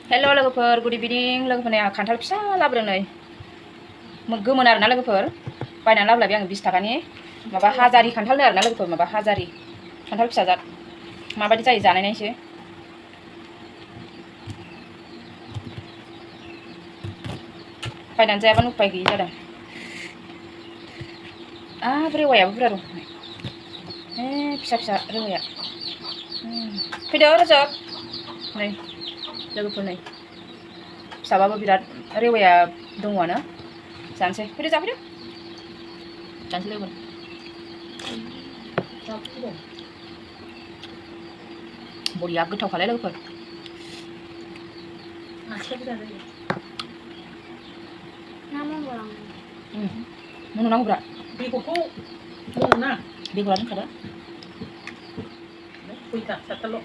हेल' लोगोफोर गुड इभिनिं लोगोफोरनि आं खान्थाल फिसा लाबोदों नै गोमोन आरोना लोगोफोर बायनानै लाबोलायबाय आं 20 थाखानि माबा हाजारि खान्थालनो आरोना लोगोफोर माबा हाजारि खान्थाल फिसा जाद माबायदि जायो जानाय नायसै बायनानै जायाबानो उपाय गैयि जादों रेवायाबो बुरजा दं फिसा फिसा रेवाया फैदो रोजोब नै लोगोफोर नै फिसाबाबो बिराद रेवाया दङआनो जानोसै फैदो जाफैदो जानोसै लोगोफोर बरिया गोथावखालाय लोगोफोर मोननांगौब्रा बेगरखौ बेगरा दोनखादो 6टा 7टाल'